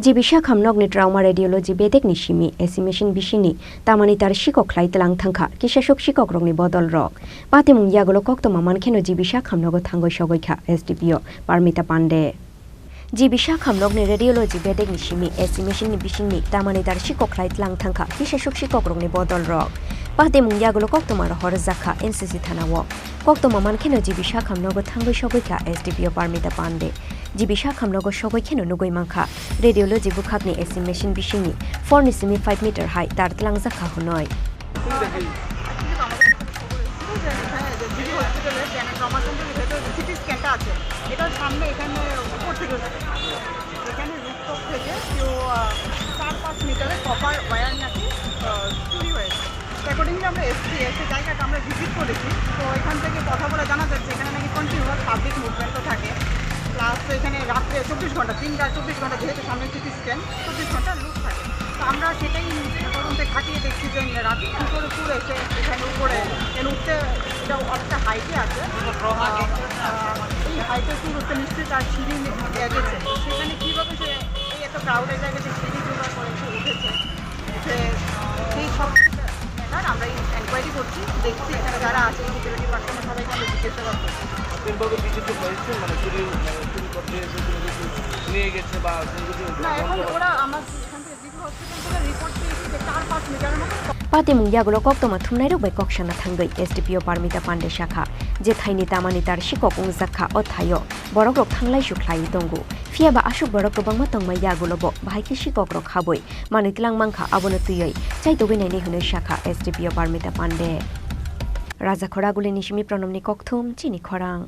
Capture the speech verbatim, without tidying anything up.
G B Sakham nokni trauma radiology bedekni simi A C machine bisingni tamani tar sikok khlai tlang thangkha kisasuk sikokrokni bodolrok. Patimung yagulo koktwma mankheno G B Sakham nogo thangwi sogwi kha S D P O Parmita Pande. G B Sakham nokni radiology bedekni simi A C machine ni bisingni tamani tar sikok khlai tlang thangkha kisasuk sikokrokni bodolrok. Patimung yagulo koktwma rohor jakha N C C thanao. Koktwma mankheno G B Sakham nogo thangwi sogwi kha S D P O Parmita Pande. G B Sakham nogo sogwi kheno nugwi mankha radiology bukhakni A C machine bisingni four ni simi five meter hai tar tlangjak kha hwnwi. হসপিটালে ট্রমা সেন্টারের ভেতরে যে সিটি স্ক্যানটা আছে, এটার সামনে এখানে উপর থেকে এখানে রুফটপ থেকে কেউ, আহ, চার পাঁচ মিটারের কপার ওয়্যার নাকি, আহ, চুরি হয়েছে। অ্যাকর্ডিংলি আমরা এসছি, এসে জায়গাটা আমরা ভিজিট করেছি। তো এখান থেকে কথা বলে জানা যাচ্ছে এখানে নাকি কন্টিনিউয়াস পাবলিক মুভমেন্টও থাকে, প্লাস এখানে রাত্রে চব্বিশ ঘন্টা, দিন রাত চব্বিশ ঘন্টা, যেহেতু সামনে সিটি স্ক্যান, চব্বিশ ঘন্টা লুট থাকে। তো আমরা সেটাই তদন্তে খাটিয়ে দেখছি যে রাত কী করে চুর এসে এখানে উপরে, এখানে উঠতে, এটা অনেকটা হাইটে আছে। আহ, এই হাইটে চুর উঠতে নিশ্চয়ই তার সিঁড়ি লেগেছে। সেখানে কীভাবে সে এই এত ক্রাউডের জায়গায় সে সিঁড়ি জোগাড় করে সে উঠেছে, সে, সেই সব ম্যাটার আমরা এনকোয়ারি করছি, দেখছি এখানে যারা আছে সিকিউরিটি পার্সন সবাইকে আমরা জিজ্ঞাসাবাদ করছি। কোনোভাবে কিছু তো হয়েছে, মানে চুরি, মানে চুরি করতে এসে কোনো কিছু নিয়ে গেছে বা কোনো কিছু না, এখন ওরা আমার এখান থেকে জিবি হসপিটাল থেকে রিপোর্ট পেয়েছি যে চার পাঁচ মিটারের মতো। Patimung yagulo koktwma thumnairok bai kok sana thangwi S D P O Parmita Pande sakha, je thaini tamani tar sikok wngjak kha o thaio borokrok thanglai su khlaiwi tongo. Phiya ba aswk borok kwbangma tongma yagulo bo bahai khe sikokrok habwi manwi tlang mankha, abono twiwi chaitugwi nainai hwnwi sakha S D P O Parmita Pande. Rajakhor Agulini simi Pranamni kokthum chini khorang.